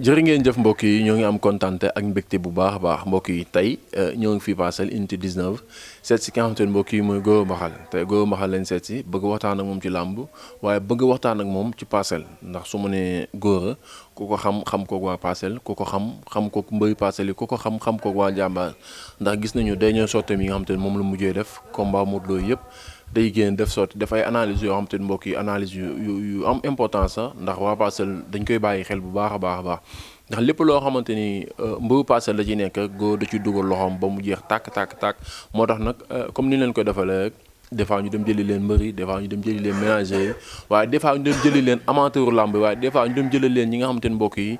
jërë ngeen jëf mbokk yi ñoo ngi am kontante ak mbégte bu baax a baax mbokk yi tey ñoo ngi fii Parcelles unité 19 seet si ki nga xamante ne mbokk yi mooy Gora Mbaxal tey Gora Mbaxal leen seet si bëgg waxtaan ak moom ci làmb waaye bëgg waxtaan ak moom ci Parcelles ndax su ma nee Gora ku ko xam koog waa Parcelles ku ko xam koog mbëri Parcelles yi ku ko xam koog waa Jàmbaar ndax gis nañu day ñoo sotteem yi nga xamante ne moom la mujjee def combat Modou Lo yëpp day génn def sotti dafay analyse yoo xamante ne mbokk yi analyse yu am importance sax ndax waa Parcelles dañ koy bàyyi xel bu baax a baax ndax lépp loo xamante ni mbëru Parcelles la ci nekk Gora da ci dugal loxoom ba mu jeex tàkk moo tax nag comme ni leen ko defalee rek des fois ñu dem jëli leen mbëri des fois ñu dem jëli leen ménager yi waaye des fois ñu dem jëli leen amateur làmb waaye des fois ñu dem jëli leen ñi nga xamante ni mbokk yi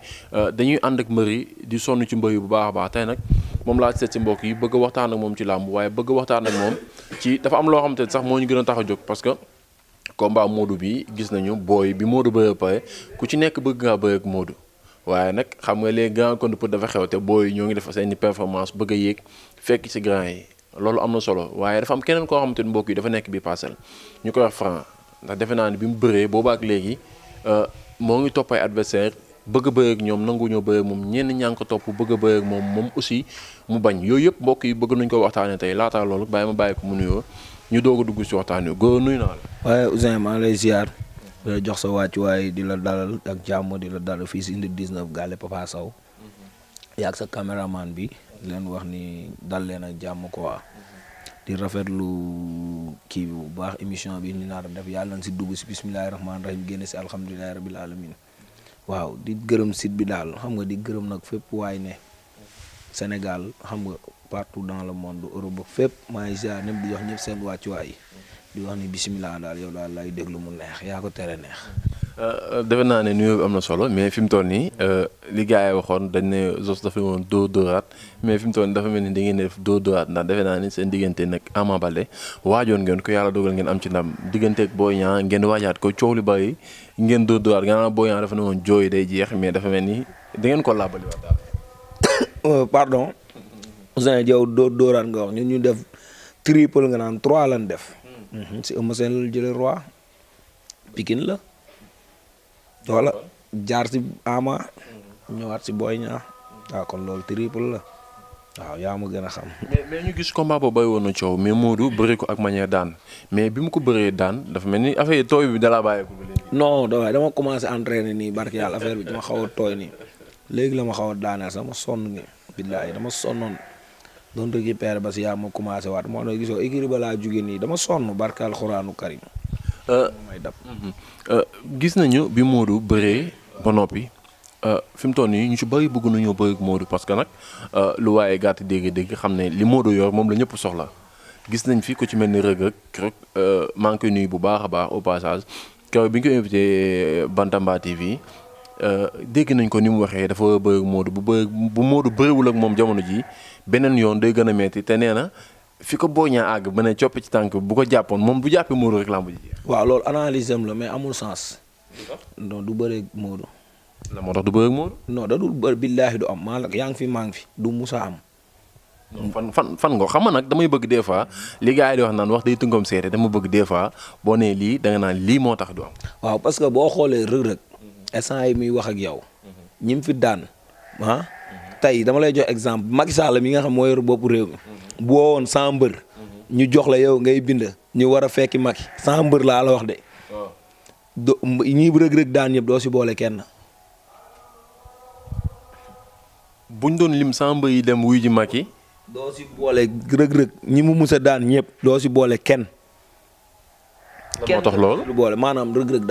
dañuy ànd ak mbëri di sonn ci mbëri bu baax a baax tey nag moom laa seet si mbokk yi bëgg waxtaan ak moom ci làmb waaye bëgg waxtaan ak moom ci dafa am loo xamante ni sax moo ñu gën a tax a jóg parce que combat Modou bi gis nañu booy bi Modou bëre pare ku ci nekk bëgg ngaa bëre ak Modou waaye nag xam nga les grands comptes pour dafa xew te booy ñoo ngi def seen performance bëgg a yéeg fekk ci grand yi loolu am na solo waaye dafa am keneen koo xamante ni mbokk yi dafa nekk bi Parcelles ñu koy wax Franc ndax defe naa ne bi mu bëree boobaak léegi moo ngi topp ay adversaire bëgg a bëre ak ñoom nangu ñoo bëre ak moom ñenn ñaa ngi ko topp bëgg a bëre ak moom aussi mu bañ yooyu yëpp mbokk yi bëgg nañu ko waxtaanee tey laataa loolu bàyyi ko mu nuyoo ñu doog a dugg ci waxtaan wi Gora nuyu naa la. waaye Ouzin maa ngi lay ziar di la jox sa wàccuwaay di la dalal ak jàmm di la dalal fii si indi 19 Galle Papa Sow yaag sa caméraman bi leen wax ni dal leen ak jàmm quoi di rafetlu kii bi bu baax émission bi ni naa def yàlla na si dugg si bismillahi rahmaani rahim génne si alhamdulilahi rabil alamin waaw di gërëm site bi daal xam nga di gërëm nag fépp waay ne Sénégal xam nga partout dans le monde Europe fépp maa ngi ziar ñëpp di jox ñëpp seen wàccuwaay di wax ni bisimilah daal yow daal lay déglu mu neex yaa ko tere neex. defe naa ne nuyoo bi am na solo mais fi mu toll nii li gars yi waxoon dañ ne Zoss dafa woon dóoraat mais fi mu toll nii dafa mel ni da ngeen def dóoraat ndax defe naa ni seen diggante nag Ama Baldé waajoon ngeen ko yàlla dogal ngeen am ci ndam digganteeg Boy Niang ngeen waajaat ko coow li bari ngeen dóoraat gannaaw Boy Niang dafa ne woon jooy day jeex mais dafa mel ni da ngeen ko laabaliwaat daal. pardon Ouzin Diaw dóoraat nga wax ñun ñu def triple nga naan 3 lan def. si Eumeu Sène la jëlee roi Pikine la wala jaar si Ama ñëwaat si Boy Niang waaw kon loolu triple la waaw yaa ma gën a xam. mais ñu gis combat boobu bàyyi woon na coow mais Modou bëri ko ak manière daan mais bi mu ko bëree daan dafa mel ni affaire tooy bi dalaa bàyyeeku ba léegi. non dama commencé entraîner nii barke yàlla affaire bi dama xaw a tooy nii léegi la ma xaw a daaneel sax ma sonn nga billaahi dama sonnoon. doon récupérer ba si yaa ma commencé waat moo tax gisoo écurie ba laa jóge nii dama sonn barke alxuraanu karim may dab gis nañu bi Modou bëree ba noppi fi mu toll nii ñu ci bëri bëgg nañoo bëri ak Modou parce que nag lu waaye gàtt dégg xam ne li Modou yor moom la ñëpp soxla gis nañ fi ku ci mel ni Reug Reug maa ngi koy nuyu bu baax a baax au passage keroog bi ñu koy invité Bantamba TV dégg nañ ko ni mu waxee dafa bëri ak Modou bu Modou bëriwul ak moom jamono ji beneen yoon day gën a metti te nee na fi ko Boy Niang àgg ba ne coppe ci tànk bu ko jàppoon moom bu jàppee Modou rek làmb ji jeex. waaw loolu analyse am la mais amul sens. non du bëreeg Modou. la moo tax du bëreeg Modou. non da dul bëri billaahi du am maa la yaa ngi fi maa ngi fi du musa am. fan nga xam nga nag damay bëgg des fois li gars yi di wax naan wax day tënkoom seete dama bëgg des fois boo nee lii da nga naan lii moo tax du am. waaw parce que boo xoolee Reug Reug instant yi muy wax ak yow. ñi mu fi daan tey dama lay jox exemple Macky Sall mi nga xam moo yor boppu réew mi bu wowoon 100 mbër ñu jox la yow ngay bind ñu war a fekki Macky 100 mbër laa la wax de ñi Reug Reug daan ñëpp doo si boole kenn. buñ doon lim 100 mbër yi dem wuyu ji Macky doo si boole Reug Reug ñi mu mus a daan ñëpp doo si boole kenn. moo tax loolu lu boole maanaam Reug Reug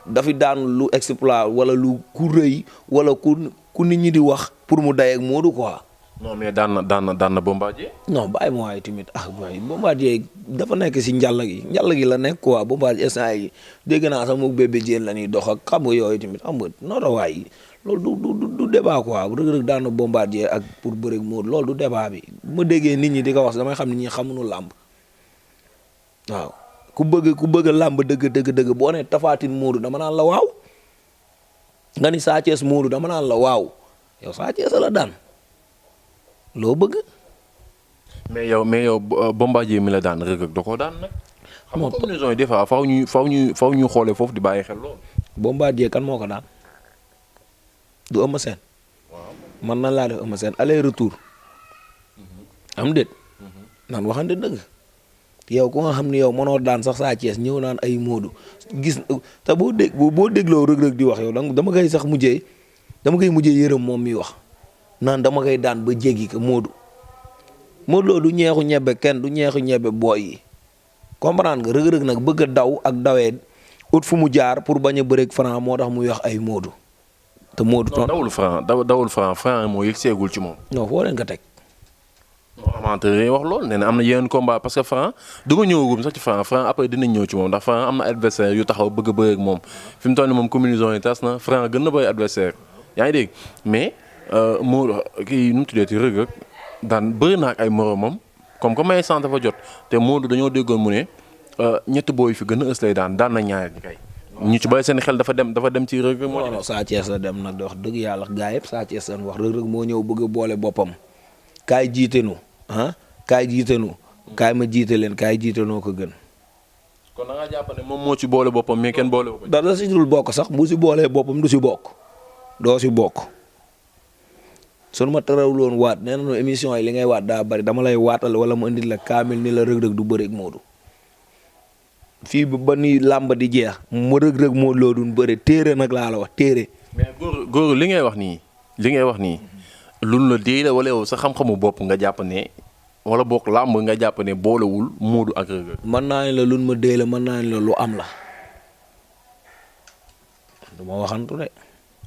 dafi daan lu exploit wala lu ku rëy wala ku nit ñi di wax pour mu day ak Modou quoi. non mais daan na Bombardier. non bàyyi ma waaye tamit waaye Bombardier dafa nekk si njàll gi la nekk quoi Bombardier instant yi dégg naa sax moom bébé Diène la ñuy dox ak xam nga yooyu tamit xam nga noota waay loolu du débat quoi Reug Reug daan na Bombardier ak pour bëre ak Modou loolu du débat bi bu ma déggee nit ñi di ko wax damay xam nit ñi xamuñu làmb waaw ku bëgg làmb dëgg boo nee Tapha Tine Modou dama naan la waaw nga ni Sa Thiès Modou dama naan la waaw yow Sa Thiès la daan loo bëgg. mais yow Bombardier mi la daan Reug Reug da koo daan nag. xam nga combinaison yi des fois faw ñu xoolee foofu di bàyyi xel lool. Bombardier kan moo ko daan du Eumeu Sène man nan laa def Eumeu Sène aller retour am déet naan waxante dëgg yow ku nga xam ne yow mënoo daan sax Sa Thiès ñëw naan ay Modou gis te boo dégloo rëg-rëg di wax yow dama koy sax mujjee yërëm moom mi wax naan dama koy daan ba jéggi ko Modou Lo du ñeexu ñebe kenn du ñeexu ñebe booy yi comprendre nga rëg-rëg nag bëgg a daw ak dawee ut fu mu jaar pour bañ a bëreeg Franc moo tax muy wax ay Modou te Modou. non dawul Franc moo yëg seegul ci moom. non foo leen ko teg. amateur yi wax loolu nee na am na yeneen combat parce que Franc du ko ñëwagum sax ci Franc après dinañ ñëw ci moom ndax Franc am na adversaire yu taxaw bëgg a bëre ak moom fi mu toll nii moom combinaison yi tas na Franc gën na bëri adversaire yaa ngi dégg mais Modou kii nu mu tuddati Reug daan bëri na ak ay moromam comme que may sant dafa jot te Modou dañoo déggoon mu ne ñetti booy fi gën a ës lay daan na ñaar ñi kay. ñu ci bëri seen xel dafa dem ci Reug moo non Sa Thiès la dem nag wax dëgg yàlla gaa yëpp Sa Thiès seen wax Reug moo ñëw bëgg a boole boppam kaay jiite nu kaay ma jiite leen kaay jiite noo ko gën. kon da nga jàpp ne moom moo ci boole boppam mais kenn boole ko. dara si dul bokk sax bu si boolee boppam du si bokk doo si bokk sunu ma tarawul woon waat nee na émission yi li ngay waat daa bari dama lay waatal wala mu indil la kaamil ni la Reug du bëri ak Modou fii ba ni làmb di jeex mu Reug Modou Lo duñ bëri téere nag laa la wax téere. mais góor li ngay wax nii. luñ la dee la wala yow sa xam-xamu bopp nga jàpp ne wala bokk làmb nga jàpp ne boolewul Modou ak Reug. mën naa ne la luñ ma dee la mën naa ne la lu am la du ma waxantu de.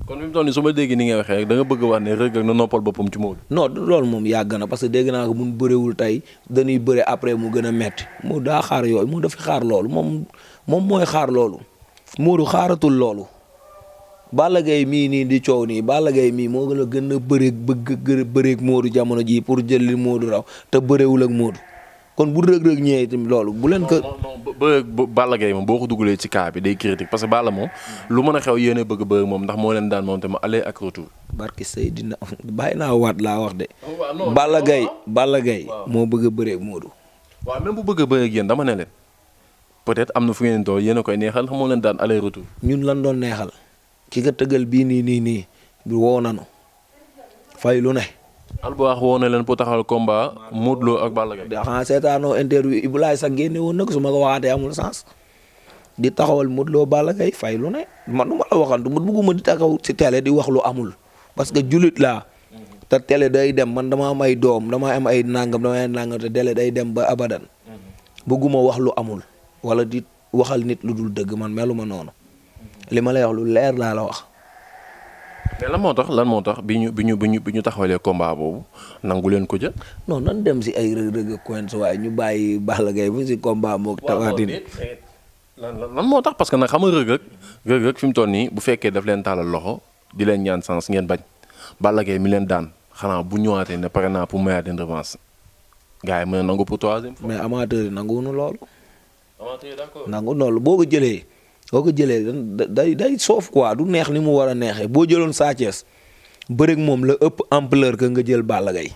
kon fi mu toll nii su ma déggee ni ngay waxee rek da nga bëgg wax ne Reug na noppal boppam ci Modou. non loolu moom yàgg na parce que dégg naa ko mun bëriwul tey dañuy bëre après mu gën a metti mu daa xaar yooyu mu dafi xaar loolu moom mooy xaar loolu Modou xaaratul loolu. Balla Gaye mii nii di coow nii Balla Gaye mii moo gën a bëreeg Modou jamono jii pour jël li Modou raw te bëreewul ak Modou kon bu Reug ñëwee tamit loolu bu leen ko. Balla Gaye moom boo ko dugalee ci cas bi day critique parce que Balla moom lu mën a xew yéen a bëgg moom ndax moo leen daan moom tamit aller ak retour. barki Seydina bàyyi naa waat laa wax de. Balla Gaye moo bëgg a bëreeg Modou. waaw même bu bëgg a bëreeg yéen dama ne leen peut-être am na fu ngeen toll yéen a koy neexal ndax moo leen daan aller retour. ñun lan doon neexal. ki nga tëggal bii nii bi woo nanu fay lu ne. Albourakh woo na leen pour taxawal combat Modou Lo ak Balla Gaye. xanaa seetaanoo interview Ibulaay sax génne woon nag su ma ko waxaatee amul sens di taxawal Modou Lo Balla Gaye fay lu ne man du ma la waxantu man bëgguma di taxaw ci télé di wax lu amul parce que julit laa te télé day dem man dama am ay doom dama am ay nangam te télé day dem ba abadan bëgguma wax lu amul wala di waxal nit lu dul dëgg man meluma noonu. li ma lay wax lu leer laa la wax. mais lan moo tax bi ñu taxawalee combat boobu nangu leen ko jël. non nan dem si ay Reug ak Quench waaye ñu bàyyi Balla Gaye bu si combat moog. Tapha Tine lan moo tax parce que nag xam nga Reug fi mu toll nii bu fekkee daf leen taalal loxo di leen ñaan sens ngeen bañ Balla Gaye mi leen daan xanaa bu ñëwaatee ne pare naa pour mayaat une revanche gars yi mën a nangu pour troisième fois. mais amateur yi nanguwuñu loolu. amateur yi d'accord nangu loolu boo ko jëlee day soof quoi du neex ni mu war a neexee boo jëloon Sa Thiès bëreeg moom la ëpp ampleur que nga jël Balla Gaye.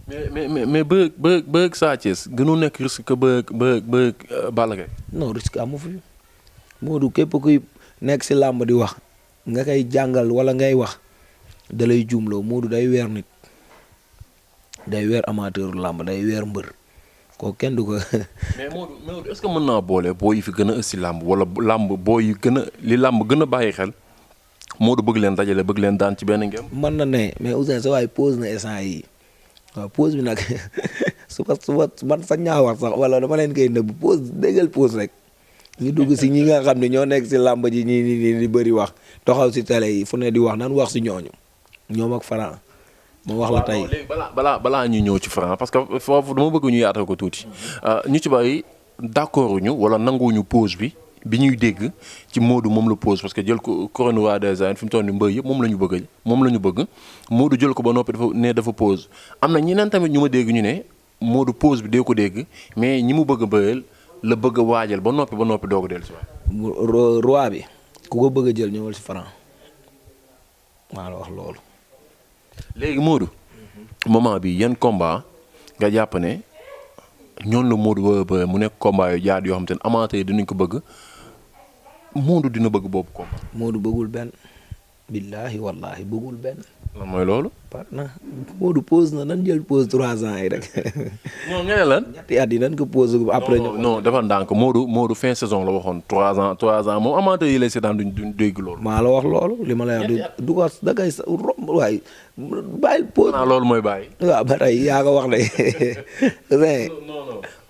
mais bëreeg Sa Thiès gënu nekk risque que bëreeg Balla Gaye. non risque amu fi Modou képp kuy nekk si làmb di wax nga koy jàngal wala ngay wax da lay juumloo Modou day weer nit day weer amateur làmb day weer mbër. kooku kenn du ko. mais Modou est-ce que mën naa boole boo yi fi gën a ës si làmb wala làmb boo yi gën a li làmb gën a bàyyi xel Modou bëgg leen dajale bëgg leen daan ci benn ngeen. mën na ne mais Ouzin sa waay pause na instant yi waaw pause bi nag suba man sax ñaawar sax wala dama leen koy nëbb pause déggal pause rek ñu dugg si ñi nga xam ne ñoo nekk si làmb ji ñii di bëri wax taxaw si télé yi fu ne di wax nan wax si ñooñu ñoom ak Franc. ma wax la tey léegi balaa ñu ñëw ci Franc parce que foofu dama bëgg ñu yaatal ko tuuti ñu ci bàyyi d'accord ñu wala nanguwuñu pause bi ñuy dégg ci Modou moom la pause parce que jël ko couronne roi des arènes fi mu toll nii mbër yëpp moom la ñu bëgg Modou jël ko ba noppi dafa pause am na ñeneen tamit ñu ma dégg ñu ne Modou pause bi dee ko dégg mais ñi mu bëgg a bëreel la bëgg a waajal ba noppi doo ko dellu si waat. roi bi ku ko bëgg a jël ñëwal si Franc maa la wax loolu. léegi Modou moment bi yan combat nga jàpp ne ñoon la Modou war a bëre mu nekk combat yu jaar yoo xam te ne amateur yi dinañ ko bëgg Modou dina bëgg boobu combat. Modou bëggul benn billaahi wallaahi bëggul benn. lan mooy loolu. par na Modou pause na nan jël pause 3 ans yi rek. non nga ne lan. ñetti at yi nan ko pause après. non dafa ndànk Modou fin saison la waxoon 3 ans moom amateur yi lay seetaan duñ dégg loolu. maa la wax loolu li ma lay wax du ko da ngay romb waaye bàyyil pause. loolu mooy bàyyi. waaw ba tey yaa ko wax de.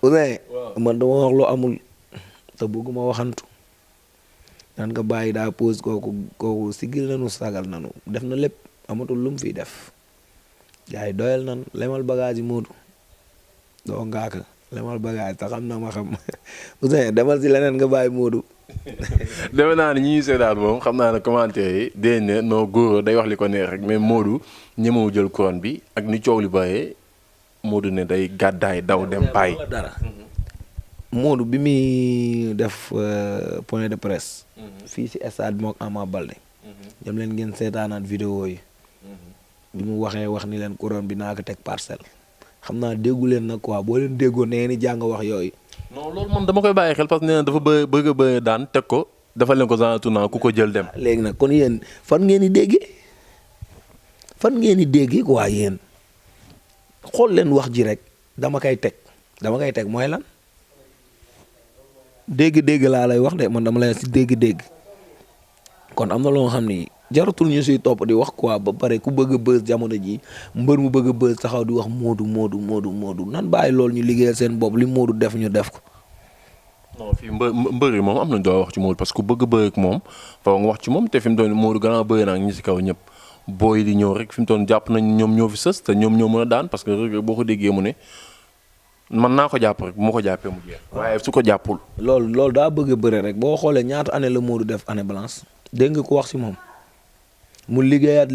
Ouzin man dama wax lu amul te bëgguma waxantu. nan nga bàyyi daa pause kooku sigil nanu sagal nanu def na lépp amatul lu mu fiy def gars yi doyal nan lemal bagage yi Modou doo ngaaka lemal bagage te xam na ma xam Ouzin demal si leneen nga bàyyi Modou. defe naa ne ñi ñuy seetaan moom xam naa ne commentaire yi dégg ne non góor day wax li ko neex rek mais Modou ñemewu jël couronne bi ak ni coow li bàyyee Modou ne day gàddaay daw dem bàyyi dara. Modou bi muy def point de presse. fii si stade bi mook Ama Baldé. dem leen ngeen seetaanaat vidéo yi. bi mu wax ni leen couronne bi naa ko teg parcelle. xam naa déggu leen nag quoi boo leen déggoo nee ni jàng wax yooyu. non loolu moom dama koy bàyyi xel parce que nee na dafa bëgg a bëgg daan teg ko dafa leen ko genre tournant ku ko jël dem. léegi nag kon yéen fan ngeen di déggee fan ngeen di déggee quoi yéen xool leen wax ji rek dama koy teg mooy lan. dégg-dégg laa lay wax de man dama lay si dégg-dégg kon am na loo xam ni jaratul ñu siy topp di wax quoi ba pare ku bëgg a bës jamono ji mbër mu bëgg a bës taxaw di wax Modou nan bàyyi loolu ñu liggéeyal seen bopp li Modou def ñu def ko. non fii mbër yi moom am nañ doo wax ci Modou parce que ku bëgg a bëri ak moom faaw nga wax ci moom te fi mu doon Modou gannaaw bëri naa ñi si kaw ñëpp booy di ñëw rek fi mu doon jàpp nañ ñoom ñoo fi sës te ñoom ñoo mën a daan parce que rek boo ko déggee mu ne. man naa ko jàpp rek bu ma ko jàppee mu jeex. waaye su ko jàppul. loolu daa bëgg a bëre rek boo xoolee ñaata année la Modou def année blanche dégg nga ko wax si moom mu liggéeyaat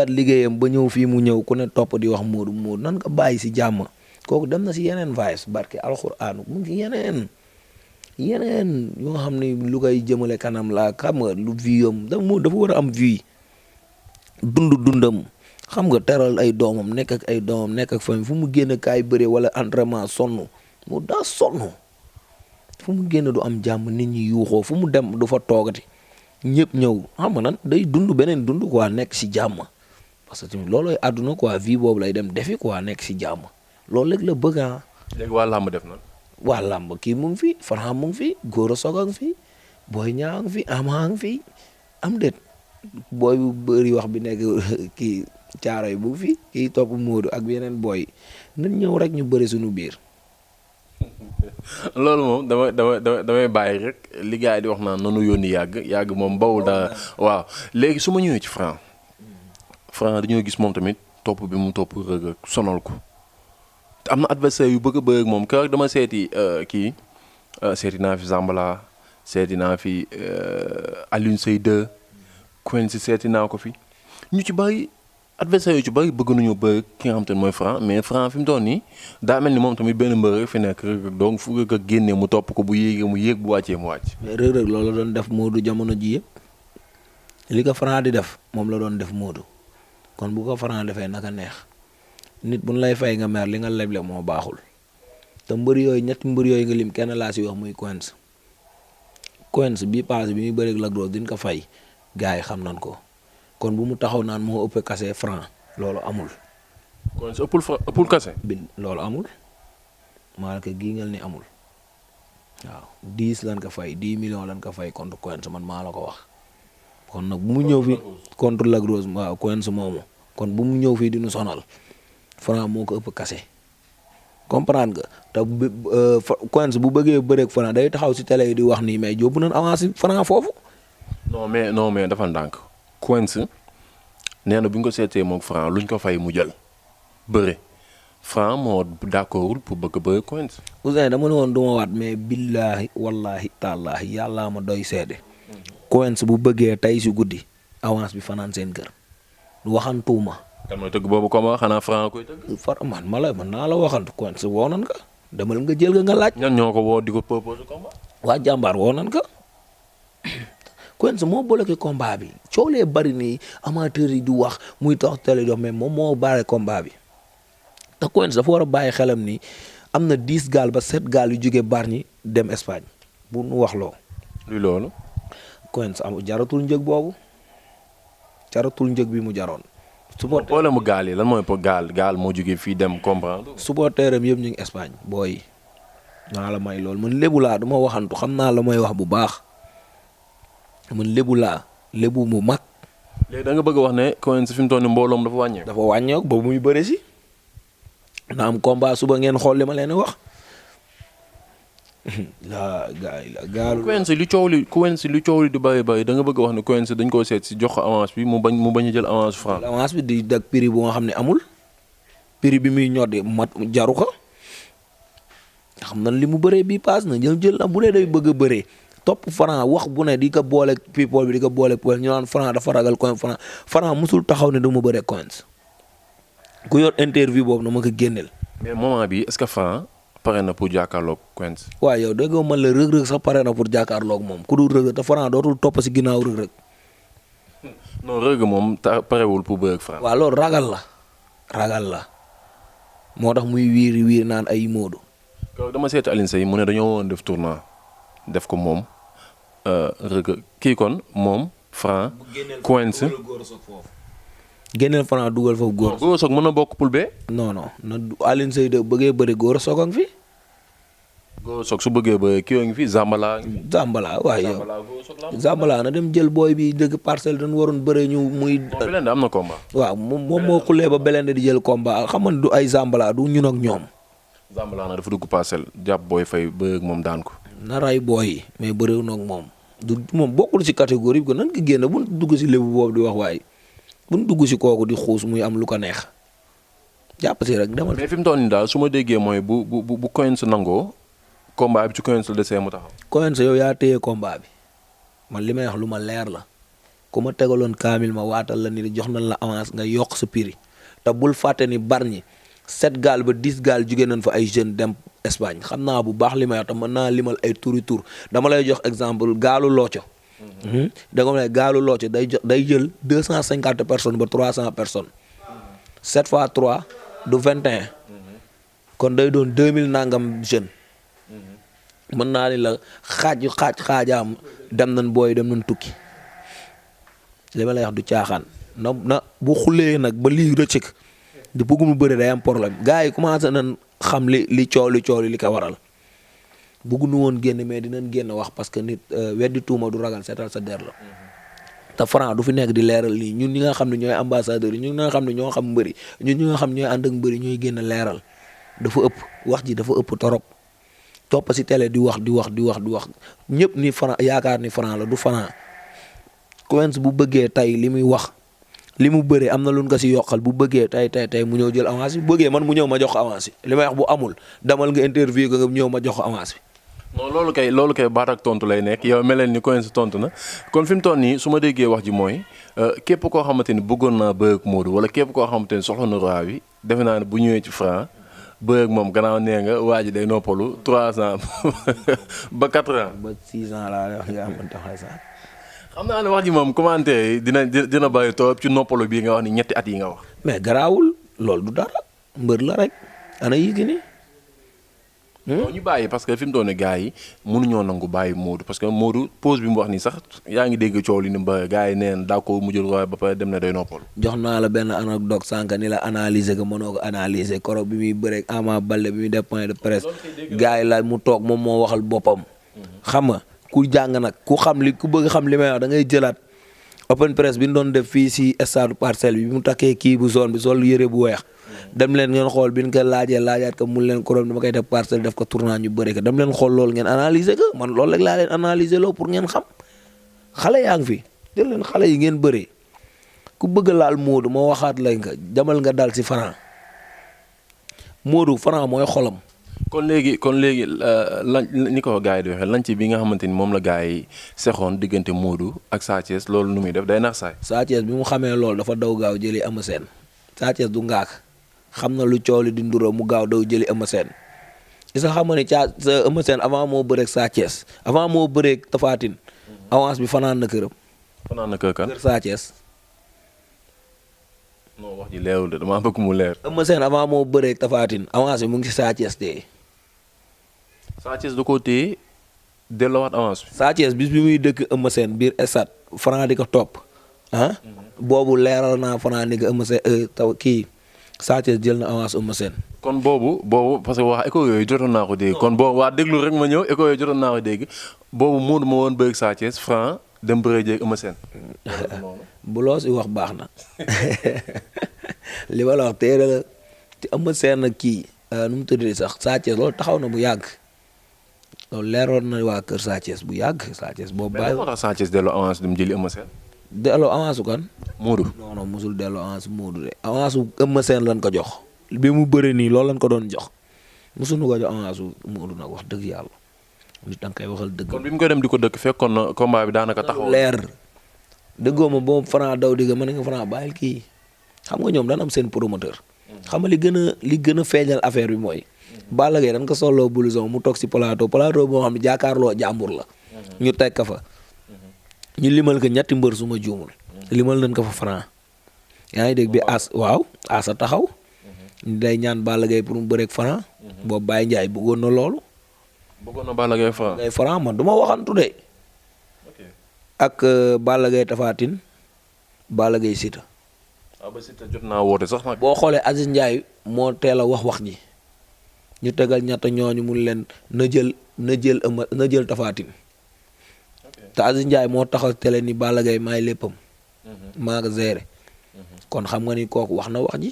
liggéeyam ba ñëw fii mu ñëw ku ne topp di wax Modou nan nga bàyyi si jàmm kooku dem na si yeneen vice barke alxuraanu mu ngi yeneen yoo xam ne lu koy jëmale kanam laa xam nga lu vie am dafa war a am vie dundam. xam nga teral ay doomam nekk ak famille fu mu génn kaay bëre wala entraînement sonn mu daa sonn fu mu génn du am jàmm nit ñi yuuxoo fu mu dem du fa toogati ñëpp ñëw xam nga nan day dund beneen dund quoi nekk si jàmm parce que tamit loolooy àdduna quoi vie boobu lay dem defi quoi nekk si jàmm loolu léegi la bëgg ah. léegi waa làmb def na. waa làmb kii mu ngi fi Franc mu ngi fi Gora Sock a ngi fi Boy Niang a ngi fi Ama a ngi fi am déet booy bu bëri wax bi nekk kii. caaro yi bu fi kii topp Modou ak yeneen booy nañ ñëw rek ñu bëri suñu biir. loolu moom damay bàyyi rek li gars yi di wax naan nanu yónni yàgg moom bawul dara waaw léegi su ma ñëwee ci Franc dañoo gis moom tamit topp bi mu topp Reug sonal ko te am na adversaire yu bëgg a bëgg moom keroog dama seeti seeti naa fi Zambala seeti naa fi Alioune Seye 2 Quench seeti naa ko fi ñu ci bàyyi. adversaire yu ci bëri bëgg nañu bëri ki nga xam te ne mooy Franc mais Franc fi mu toll nii daa mel ni moom tamit benn mbër fi nekk Reug donc fu Reug génnee mu topp ko bu yéegee mu yéeg bu wàccee mu wàcc. mais Reug loolu la doon def Modou jamono ji yëpp li ko Franc di def moom la doon def Modou kon bu ko Franc defee naka neex nit bu ñu lay fay nga mer li nga leble moo baaxul te ñetti mbër yooyu nga lim kenn laa si wax muy Quench bii paase bi muy bëri ak Lac Rose din ko fay gars yi xam nañ ko. kon bu mu taxaw naan moo ëpp kase Franc loolu amul. kon su ëppul kase. loolu amul maa ko giingal ni amul waaw 10 lan ko fay 10 millions lan ko fay contre Quench man maa la ko wax. kon nag bu mu ñëw fi contre Lac Rose waaw Quench moomu kon bu mu ñëw fii di nu sonal Franc moo ko ëpp kase comprendre nga te Quench bu bëggee bëreeg Franc day taxaw si télé yi di wax nii mais yóbbu nañ avancé Franc foofu. non mais dafa ndànk. Quench nee na bu ñu ko seetee moom Franc luñ ko fay mu jël bëre Franc moo d'accordul pour bëgg bëre Quench. Ouzin dama ne woon du ma waat mais billaahi wallaahi taalaahi yàllaa ma doy seede. Quench bu bëggee tey si guddi avance bi fanaan seen kër waxantuuma. kan mooy tëgg boobu comme xanaa Franc koy tëgg. man naa la waxantu Quench woo nan ka demal nga jël nga laaj. ñan ñoo ko woo di ko proposé combat. waa jàmbaar woo nan ka. Quench moo bloqué combat bi coolee bari nii amateur yi di wax muy tax télé dox mais moom moo bare combat bi te Quench dafa war a bàyyi xelam ni am na 10 gaal ba 7 gaal yu jóge Bargny dem Espagne bu nu wax loo. luy loolu. Quench am jaratul njëg boobu caratul njëg bi mu jaroon. problème mu gaal yi lan mooy pour gaal moo jógee fii dem comprendre. supporteram yëpp ñu ngi Espagne booy naa la may loolu man lébu laa du ma waxantu xam naa la may wax bu baax man lébu laa lébu mu mag. léegi da nga bëgg a wax ne Quench fi mu toll nii mbooloom dafa wàññeeku. dafa wàññeeku ba muy bëre si na am combat suba ngeen xool li ma leen wax. la gars yi la gaalu. Quench li coow li di bëri da nga bëgg a wax ne Quench dañ koo seet si jox ko avance bi mu bañ a jël avance franc. avance bi di dag prix bu nga xam ne amul prix bi muy ñoddi mat jaru ko xam na li mu bëree bii paas na jël na bu dee day bëgg a bëree topp franc wax bu ne di ko boole people bi di ko boole people ñu naan franc dafa ragal Quench franc musul taxaw ne du ma bëree Quench ku yor interview boobu na ma ko génneel. mais moment bi est-ce que franc pare na pour jàkkaarloog Quench. waaw yow déggoo man la rëg-rëg sax pare na pour jàkkaarloog moom ku dul rëg te franc dootul topp si ginnaaw rëg-rëg. non rëg moom parewul pour bëre ak franc. waaw loolu ragal la moo tax muy wiiri naan ay Modou. dama seeti Alioune Seye mu ne dañoo woon def tournoi def ko moom rëg kii kon moom franc Quench. génneel franc dugal foofu góor soog mën na bokk poule B. non na Alioune Seye de bëggee bëri góor soog a ngi fi. góor soog su bëggee ba kii ngi fi Zambala. waaye yow Zambala na dem jël booy bi dëgg parcelle dañu waroon bëre ñu muy. Belende am na combat. waaw moom moo xullee ba Belende di jël combat xam nga du ay Zambala du ñun ak ñoom. Zambala na dafa dugg parcelle jàpp booy fay bëre ak moom daan ko. na ray booy yi mais bëriwul nag moom du moom bokkul ci catégorie bi ko nan ko génne bu dugg ci lébu boobu di wax waaye bu dugg ci kooku di xuus muy am lu ko neex jàpp si rek demal. mais fi mu toll nii daal su ma déggee mooy bu Quench nangoo combat bi ci Quench la desee mu taxaw. Quench yow yaa téye combat bi man li may wax lu ma leer la ku ma tegaloon kaamil ma waatal la ni jox nañ la avance nga yokk sa prix te bul fàtte ni Bargny 7 gaal ba 10 gaal jóge nañ fa ay jeunes dem Espagne xam naa bu baax li may wax te mën naa limal ay turi tur dama lay jox exemple gaalu Looco. da nga ne gaalu Looco day jël 250 personnes ba 300 personnes 7 fois 3 du 21. kon day doon 2000 nangam jeunes. mën naa ni la xaajaam dem nañ booy dem nañ tukki li ma lay wax du caaxaan na bu xulee nag ba lii rëccëg di bëggum bëri day am problème gars yi commencé nañ xam li coow li ko waral bëgguñu woon génn mais dinañ génn wax parce que nit weddi tuuma du ragal seetal sa der la te franc du fi nekk di leeral nii ñun ñi nga xam ne ñooy ambassadeurs yi ñun ñi nga xam ne ñoo xam mbëri ñun ñi nga xam ñooy ànd ak mbëri ñooy génn leeral dafa ëpp wax ji dafa ëpp torop topp si télé di wax ñëpp ni franc yaakaar ni franc la du franc Quench bu bëggee tey li muy wax li mu bëree am na lu nga si yokkal bu bëggee tey mu ñëw jël avance bi bu bëggee man mu ñëw ma jox ko avance bi li may wax bu amul damal nga interview nga ñëw ma jox ko avance bi. non loolu kay baat ak tontu lay nekk yow mel ni Quench tontu na kon fi mu toll nii su ma déggee wax ji mooy képp koo xamante ni bëggoon naa bëgg ak Modou wala képp koo xamante ni soxla na roi bi defe naa ne bu ñëwee ci franc bëgg moom gannaaw nee nga waa ji day noppalu 3 ans ba 4 ans. ba 6 ans laa wax nga am taxaw sax. xam naa ne wax ji moom commentaire yi dina bàyyi toog ci noppalu bii nga wax ni ñetti at yi nga wax. mais garaawul loolu du dara mbër la rek ana Yékini. ñu bàyyi parce que fi mu doon ne gars yi mënuñoo nangu bàyyi Modou parce que Modou pause bi mu wax nii sax yaa ngi dégg coow li ni ba gars yi neen daa ko mu jël waaye ba pare dem na day noppalu. jox naa la benn anecdote sànq ni la analyser ko mënoo ko analyser koroog bi muy bëreeg Ama Baldé bi muy def point de presse gars yi la mu toog moom moo waxal boppam. xam nga ku jàng nag ku bëgg xam li may wax da ngay jëlaat open presse bi ñu doon def fii si stade Parcelles bi mu takkee kii bu zone bi sol yëre bu weex. dem leen ngeen xool bi ñu ko laajaat ko mun leen korom dama koy def Parcelles def ko tournant ñu bëri ko dem leen xool loolu ngeen analyser ko man loolu rek laa leen analyser loo pour ngeen xam xale yaa ngi fi jël leen xale yi ngeen bëree ku bëgg laal Modou moo waxaat lañ ko jamal nga dal si franc Modou franc mooy xolam. kon léegi lan ni ko gars yi di waxee lanc bi nga xamante ni moom la gars yi sexoon diggante Modou ak Sa Thiès loolu nu muy def day nax saay. Sa Thiès bi mu xamee loolu dafa daw gaaw jëli Eumeu Sène Sa Thiès du ngaak xam na lu coow li di nduro mu gaaw daw jëli Eumeu Sène gis nga xam nga ne Eumeu Sène avant moo bëreeg Sa Thiès avant moo bëreeg Tapha Tine avance bi fanaan na këram. fanaan na kër kan kër Sa Thiès. non wax ji leerul de damaa bëgg mu leer. Eumeu Sène avant moo bëreeg Tapha Tine avance bi mu ngi si Sa Thiès tee. Sa Thiès da koo téye delloowaat avance bi. Sa Thiès bis bi muy dëkk Eumeu Sène biir stade franc di ko topp ah. boobu leeral naa Franc ni nga Eumeu Sène taw kii Sa Thiès jël na avance Eumeu Sène. kon boobu parce que waa écho yooyu jotoon naa ko dégg kon boobu waa déglu rek ma ñëw écho yooyu jotoon naa ko dégg boobu Modou ma woon bëgg Sa Thiès Franc dem bëree jeeg Eumeu Sène. bu loo si wax baax na li ma la wax téere la te Eumeu Sène nag kii nu mu tuddee sax Sa Thiès loolu taxaw na bu yàgg loolu leeroon na waa kër Sa Thiès bu yàgg Sa Thiès boobu. mais moo tax Sa Thiès delloo avance dem jëli Eumeu Sène. delloo avance su kan. Modou. non non musul delloo avance Modou de avance su Eumeu Sène lañ ko jox. bi mu bëri nii loolu lañ ko doon jox musuñu ko jox avance su Modou nag wax dëgg yàlla nit da nga koy waxal dëgg. kon bi mu koy dem di ko dëkk fekkoon na combat bi daanaka taxaw. leer dëggoo ma boobu Franc daw digga ma ne nga Franc bàyyil kii xam nga ñoom daan am seen promoteur. xam nga li gën a feeñal affaire bi mooy. Balla Gaye dañ ko solloo blouson mu toog si plateau boo xam ne jàkkaarloo jàmbur la. ñu teg ka fa. ñu limal ko ñetti mbër su ma juumul. limal nañ ko fa Franc. yaa ngi dégg bi waaw asa taxaw. ñu day ñaan Balla Gaye pour mu bëreeg Franc. boobu Baye Ndiaye bëggoon na loolu. bëggoon na Balla Gaye Franc. man du ma waxantu de. ak Balla Gaye Tapha Tine Balla Gaye Siteu. waaw ba Siteu jot naa woote sax nag. boo xoolee Aziz Ndiaye moo teel a wax ji ñu tegal ñett ñooñu mun leen na jël Tapha Tine te Aziz Ndiaye moo taxaw télé ni Balla Gaye maay léppam. maa nga géré. kon xam nga ni kooku wax na wax ji.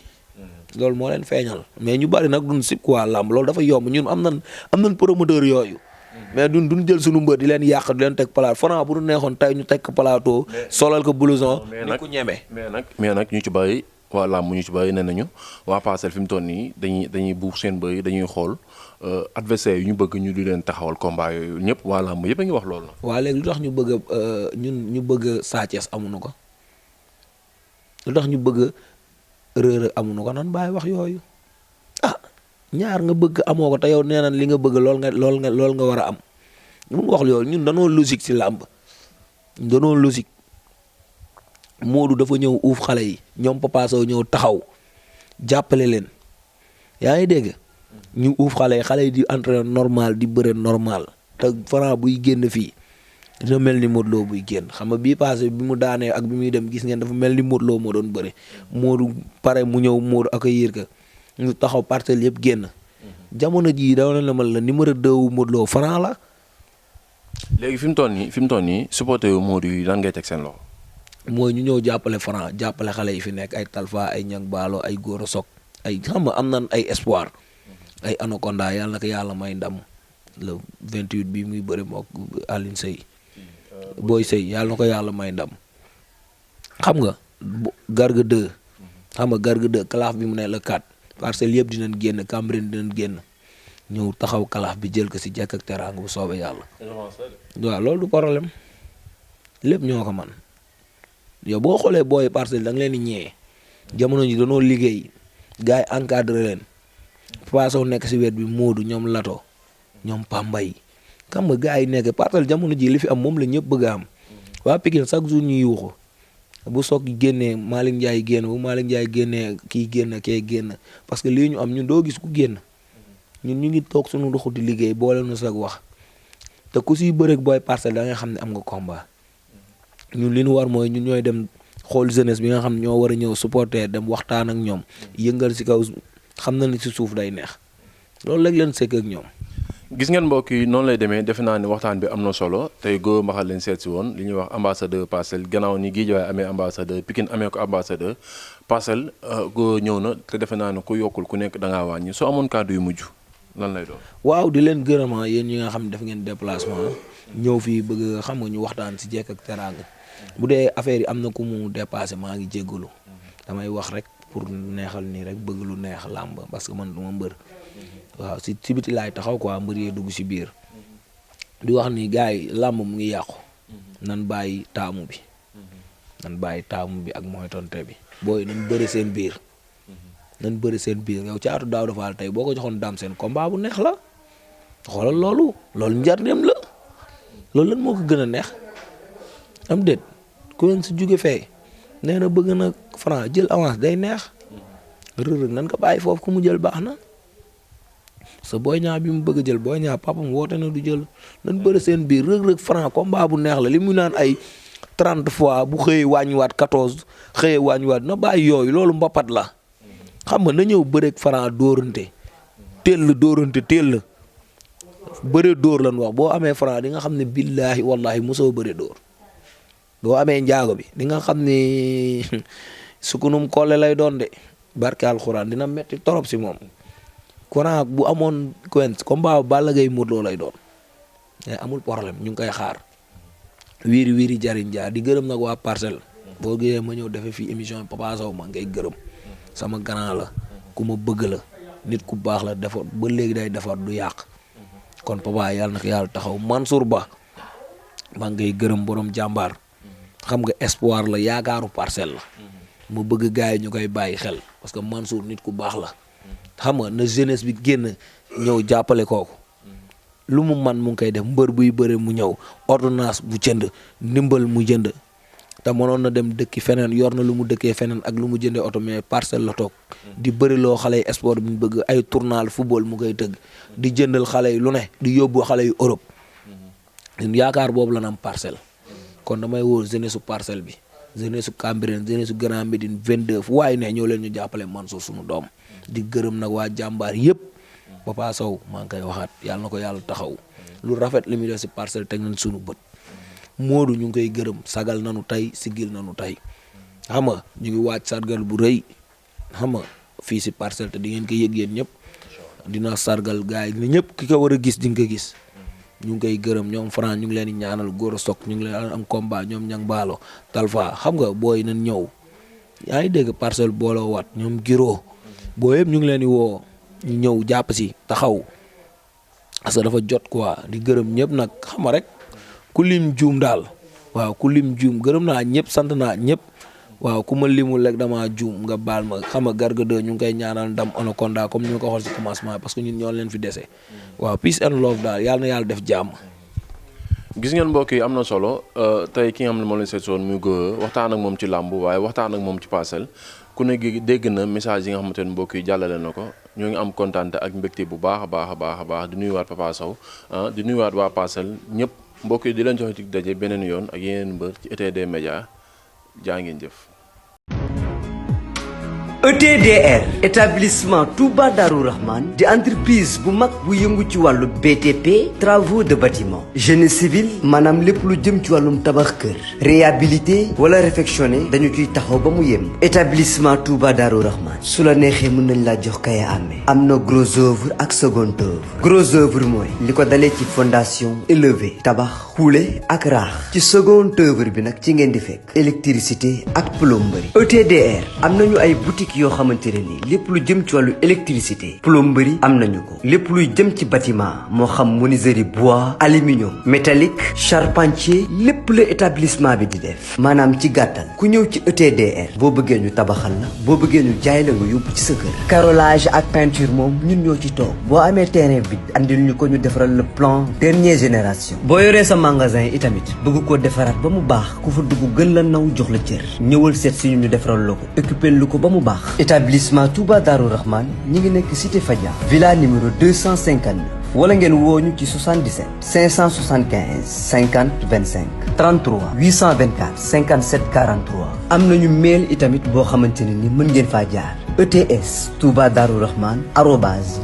loolu moo leen feeñal mais ñu bari nag duñ sib quoi làmb loolu dafa yomb ñun am nañ promoteur yooyu. mais duñ jël suñu mbër di leen yàq di leen teg plateau Franc bu du neexoon tey ñu teg ko plateau. solal ko blouson. ni ku ñeme. mais nag ñu ci bari waa làmb ñu ci bari nee nañu waa Parcelles fi mu toll nii dañuy buuf seen bëri dañuy xool adversaire yu ñu bëgg ñu di leen taxawal combat yooyu ñëpp waa làmb yëpp a ngi wax loolu la. waa léegi lu tax ñu bëgg ñu bëgg Sa Thiès amuñu ko lu tax ñu bëgg Reug Reug amuñu ko nan bàyyi wax yooyu ñaar nga bëgg amoo ko te yow nee na li nga bëgg lool nga war a am mun wax yooyu ñun danoo logique ci làmb danoo logique Modou dafa ñëw uuf xale yi ñoom Papa Sow ñëw taxaw jàppale leen yaa ngi dégg ñu uuf xale yi di entraîner normal di bëre normal te Franc buy génn fii dina mel ni Modou Lo buy génn xam nga bii passé bi mu daanee ak bi muy dem gis ngeen dafa mel ni Modou Lo moo doon bëre Modou pare mu ñëw Modou accueillir ko ñu taxaw Parcelles yëpp génn jamono jii da la mal la numéro 2 wu Modou Lo Franc la. léegi fi mu toll nii supporter yu Modou yi lan ngay teg seen loxo. mooy ñu ñëw jàppale Franc jàppale xale yi fi nekk ay Talfa ay Ñang Baalo ay Gora Sock ay xam nga am nan ay espoir ay Anaconda yàlla na ko yàlla may ndam le 28 bi muy bëri mook Aline Seye Boy Seye yàlla na ko yàlla may ndam xam nga Garga 2 xam nga Garga 2 kalaaf bi mu ne la 4 Parcelles yëpp dinañ génn Cambérène dinañ génn ñëw taxaw kalaaf bi jël ko si jekk ak teraanga bu soobee yàlla. waaw loolu du problème lépp ñoo ko man yow boo xoolee booy Parcelles da nga leen di ñëwee jamono ji danoo liggéey gars yi encadré leen Papa Sow nekk si wet bi Modou ñoom Lato ñoom Pambay xam nga gars yi nekk Parcelles jamono ji li fi am moom la ñëpp bëgg a am waa Pikine chaque jour ñuy yuuxu bu soog génnee Malick Ndiaye génn bu Malick Ndiaye génnee kii génn kee génn parce que lii ñu am ñun doo gis ku génn ñun ñu ngi toog suñu ndoxu di liggéey boole nu sag wax te ku siy bëreeg booy Parcelles da nga xam ne am nga combat. ñun li ñu war mooy ñun ñooy dem xool jeunesse bi nga xam ñoo war a ñëw supporter dem waxtaan ak ñoom yëngal si kaw xam na ni si suuf day neex loolu léegi leen sekk ak ñoom. gis ngeen mbokk yi noonu lay demee defe naa ni waxtaan bi am na solo tey Gora Mbaxal leen seet si woon li ñuy wax ambassadeur Parcelles gannaaw ni Guédiawaye amee ambassadeur Pikine amee ko ambassadeur Parcelles Gora ñëw na te defe naa ne ku yokkul ku nekk da ngaa wàññi soo amoon kàddu yu mujj lan lay doon. waaw di leen gërëm yéen ñi nga xam ne def ngeen déplacement ñëw fii bëgg xam nga ñu waxtaan si jekk ak teraanga bu dee affaire yi am na ku mu dépassé maa ngi jéggalu damay wax rek pour neexal nii rek bëgg lu neex làmb parce que man du ma mbër waaw si biti laay taxaw quoi mbër yee dugg si biir di wax ni gars yi làmb mu ngi yàqu nan bàyyi taamu bi ak moytonte bi booy nan bëri seen biir yow Caatu Daawda Fall tey boo ko joxoon Dame Sène combat bu neex la xoolal loolu njarneem la loolu lan moo ko gën a neex am déet ku leen si jóge fee nee na bëgg na Franc jël avance day neex Reug Reug nan ko bàyyi foofu ku mu jël baax na sa Boy Niang bi mu bëgg a jël Boy Niang papam woote na du jël nan bëri seen biir Reug Reug Franc combat bu neex la li mu naan ay 30 fois bu xëyee wàññiwaat 14 xëyee wàññiwaat na bàyyi yooyu loolu mbapat la xam nga na ñëw bëreeg Franc dóorante teel bëre dóor lan wax boo amee Franc di nga xam ne billaahi wallaahi mosoo bëre dóor boo amee njaago bi di nga xam ne sukunum kolle lay doon de barke alxuraan dina metti torop si moom Franc bu amoon combat Balla Gaye Modou Lô lay doon mais amul problème ñu ngi koy xaar wiiri jariñ jaar di gërëm nag waa Parcelles boo gisee ma ñëw defee fii émission Papa Sow ma ngay gërëm sama grand la ku ma bëgg la nit ku baax la defar ba léegi day defar du yàq kon papa yàlla na ko yàlla taxaw Mansour Ba maa ngay gërëm borom jàmbaar xam nga espoir la yaakaaru Parcelles la ma bëgg gars yi ñu koy bàyyi xel parce que Mansour nit ku baax la xam nga na jeunesse bi génn ñëw jàppale kooku lu mu man mu ngi koy def mbër buy bëre mu ñëw ordonnance bu jënd ndimbal mu jënd te mënoon na dem dëkki feneen yor na lu mu dëkkee feneen ak lu mu jëndee oto mais Parcelles la toog di bëri loo xale yi sport bi ñu bëgg ay tournal football mu koy tëgg di jëndal xale yi lu ne di yóbbu xale yu Europe ñun yaakaar boobu la am Parcelles kon damay woo jeunesse su Parcelles bi jeunesse su Cambérène jeunesse su Grand Médine 22 fu waaye ne ñoo leen ñu jàppale Mansour suñu doom di gërëm nag waa jàmbaar yëpp Papa Sow maa ngi koy waxaat yàlla na ko yàlla taxaw lu rafet li muy def si Parcelles teg nañ suñu bët Modou ñu ngi koy gërëm sagal nanu tey sigil nanu tey xam nga ñu ngi waaj sargal bu rëy xam nga fii si Parcelles te di ngeen ko yëg yéen ñëpp dina sargal gars yi ñëpp ki ko war a gis di nga ko gis ñu ngi koy gërëm ñoom Franc ñu ngi leen di ñaanal góor a sok ñu ngi leen am combat ñoom ñang baalo Talfa xam nga booy nañ ñëw yaa ngi dégg Parcelles booloo waat ñoom Giro booy yëpp ñu ngi leen di woo ñu ñëw jàpp si taxaw parce que dafa jot quoi di gërëm ñëpp nag xam nga rek ku lim juum daal waaw ku lim juum gërëm naa ñëpp sant naa ñëpp waaw ku ma limul rek damaa juum nga baal ma xam nga Garga 2 ñu ngi koy ñaanal ndam Anaconda comme ni ma ko waxoon si commencement parce que ñun ñoo leen fi dese waaw peace and love daal yàlla na yàlla def jàmm. gis ngeen mbokk yi am na solo tey ki nga xam ne moo leen seet soon muy góor waxtaan ak moom ci làmb waaye waxtaan ak moom ci Parcelles ku ne dégg na message yi nga xamante ne mbokk yi jàllale na ko ñoo ngi am kontaan ak mbégte bu baax a baax di nuyuwaat Papa Sow di nuyuwaat waa Parcelles ñëpp mbokk yi di leen joxe ci daje beneen yoon ak yeneen mbër ci ETD Média jaa ngeen jëf. ETDR établissement Touba Darou Rahman di entreprise bu mag bu yëngu ci wàllu BTP travaux de bâtiment génie civil maanaam lépp lu jëm ci wàllum tabax kër réhabilité wala réfectionné dañu ciy taxaw ba mu yem. établissement Touba Darou Rahman su la neexee mën nañ laa jox kaya amee am na gros œuvre ak second œuvre gros œuvre mooy li ko dalee ci fondation élevé tabax xuule ak raax ci second œuvre bi nag ci ngeen di fekk électricité ak plomberie. ETDR am nañu ay boutique yoo xamante ne nii lépp lu jëm ci wàllu électricité plomberie am nañu ko lépp luy jëm ci bâtiment moo xam menuiserie bois aluminium métallique charpentier lépp la établissement bi di def maanaam ci gàttal ku ñëw ci ETDR boo bëggee ñu tabaxal la boo bëggee ñu jaay la nga yóbbu ci sa kër. carrelage ak peinture moom ñun ñoo ci toog boo amee terrain bi andil ñu ko ñu defaral le plan dernière génération. boo yoree sa magasin itamit bëgg koo defaraat ba mu baax ku fa dugg gën la naw jox la cër ñëwal seet si ñu defaral la ko occupé lu ko ba mu baax. établissement Touba Darou Rahman ñi ngi nekk cité Fadia villa numéro 259 wala ngeen woo ñu ci 77 575 50 25 33 824 57 43 am nañu mail itamit boo xamante ne ni mën ngeen faa jaar ETS Touba Darou Rahman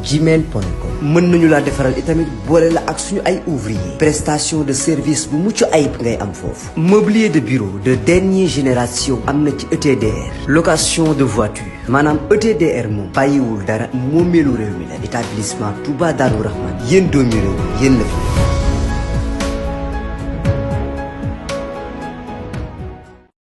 @gmail.com mën nañu laa defaral itamit boole la ak suñu ay ouvrier prestation de service bu mucc ayib ngay am foofu mobilier de bureau de dernière génération am na ci ETDR location de voiture maanaam ETDR moom bàyyiwul dara moomeelu réew mi la établissement Touba Darou Rahman yéen doomi réew yéen la fi